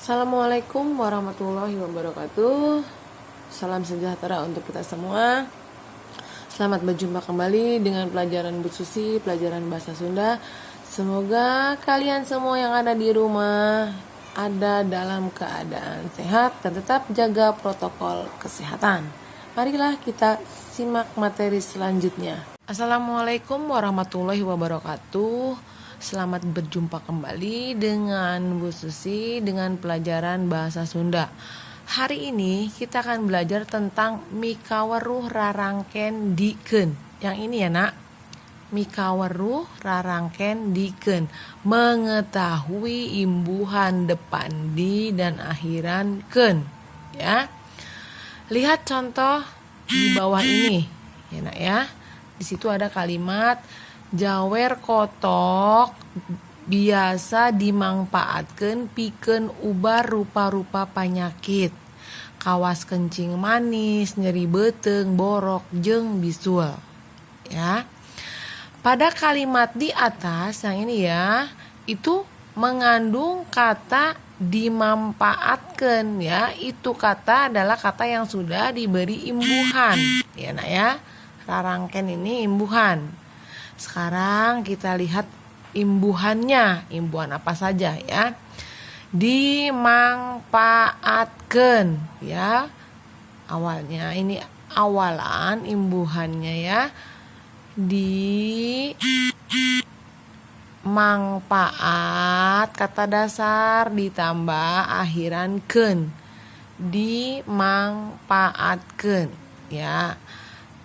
Assalamualaikum warahmatullahi wabarakatuh. Salam sejahtera untuk kita semua. Selamat berjumpa kembali dengan pelajaran Bu Susi, pelajaran bahasa Sunda. Semoga kalian semua yang ada di rumah ada dalam keadaan sehat dan tetap jaga protokol kesehatan. Marilah kita simak materi selanjutnya. Assalamualaikum warahmatullahi wabarakatuh. Selamat berjumpa kembali dengan Bu Susi dengan pelajaran bahasa Sunda. Hari ini kita akan belajar tentang mikaweruh rarangken dikeun. Yang ini ya, Nak. Mikaweruh rarangken dikeun. Mengetahui imbuhan depan di dan akhiran keun. Ya. Lihat contoh di bawah ini, ya, Nak, ya. Di situ ada kalimat jawer kotok biasa dimangpaatkeun pikeun ubar rupa-rupa panyakit, kawas kencing manis, nyeri beuteung, borok, jeung bisul, ya. Pada kalimat di atas yang ini ya, itu mengandung kata dimanfaatkan, ya. Itu kata adalah kata yang sudah diberi imbuhan ya, Nak, ya. Rarangken ini imbuhan. Sekarang kita lihat imbuhannya, imbuhan apa saja ya. Dimangpaatkan ya. Awalnya ini awalan imbuhannya ya. Di mangpaat kata dasar ditambah akhiran keun. Dimangpaatkan ya.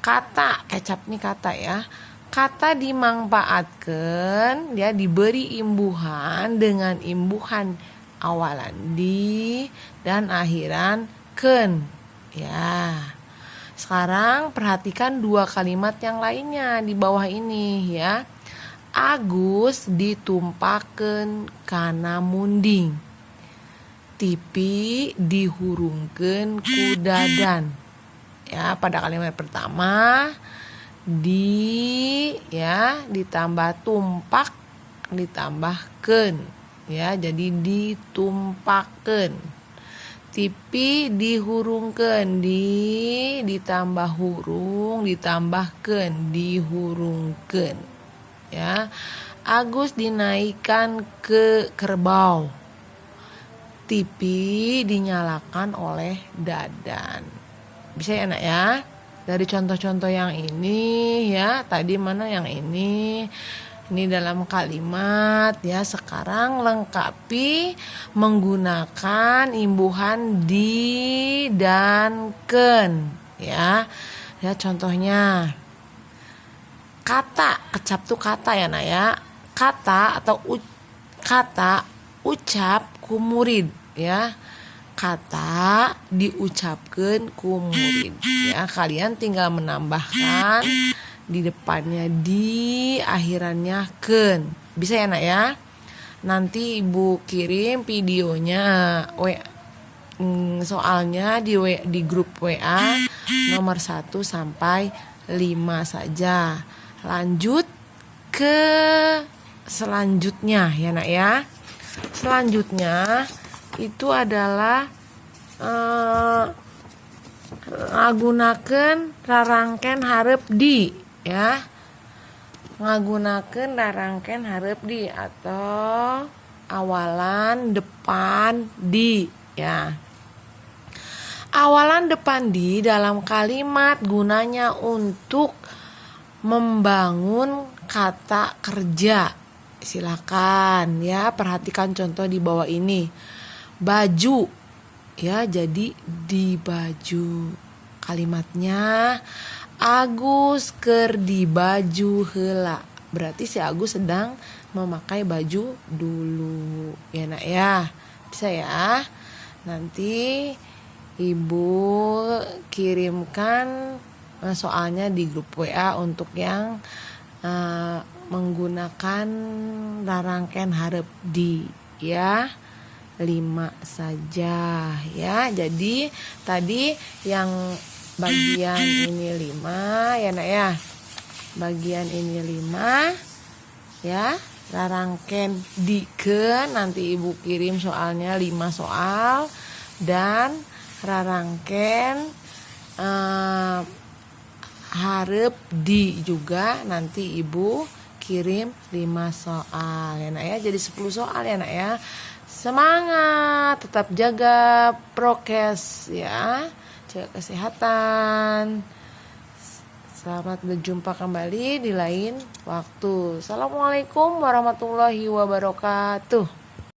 Kata kecap nih kata ya. Kata dimangpaatkan ya diberi imbuhan dengan imbuhan awalan di dan akhiran keun ya. Sekarang perhatikan dua kalimat yang lainnya di bawah ini ya. Agus ditumpakeun kana munding. TV dihurungkeun ku Dadan. Ya, pada kalimat pertama di ya ditambah tumpak ditambah keun ya, jadi ditumpakeun. TV dihurungkeun, di ditambah hurung ditambah keun, dihurungkeun ya. Agus dinaikkan ke kerbau. TV dinyalakan oleh Dadan. Bisa ya, Nak, ya? Dari contoh-contoh yang ini ya, tadi mana yang ini? Ini dalam kalimat ya. Sekarang lengkapi menggunakan imbuhan di dan keun ya. Ya, contohnya kata kecap tuh kata ya, Nak, ya. Kata atau kata ucap ku murid ya. Kata diucapkan ku murid ya. Kalian tinggal menambahkan di depannya di, akhirannya keun. Bisa ya, Nak, ya? Nanti Ibu kirim videonya soalnya di grup WA nomor 1 sampai 5 saja. Lanjut ke selanjutnya ya, Nak, ya. Selanjutnya itu adalah ngagunakeun rarangken hareup di ya. Ngagunakeun rarangken hareup di atau awalan depan di ya. Awalan depan di dalam kalimat gunanya untuk membangun kata kerja. Silakan ya, perhatikan contoh di bawah ini. Baju ya, jadi di baju. Kalimatnya Agus keur di baju heula. Berarti si Agus sedang memakai baju dulu. Ya, Nak, ya. Bisa ya. Nanti Ibu kirimkan soalnya di grup WA untuk yang menggunakan rarangken hareup di ya, 5 saja ya. Jadi tadi yang bagian ini 5 ya, Nak, ya. Bagian ini 5 ya. Rarangken dikeun, nanti Ibu kirim soalnya 5 soal, dan rarangken hareup di juga nanti Ibu kirim 5 soal ya, Nak, ya. Jadi 10 soal ya, Nak, ya. Semangat, tetap jaga prokes ya. Jaga kesehatan. Selamat berjumpa kembali di lain waktu. Assalamualaikum warahmatullahi wabarakatuh.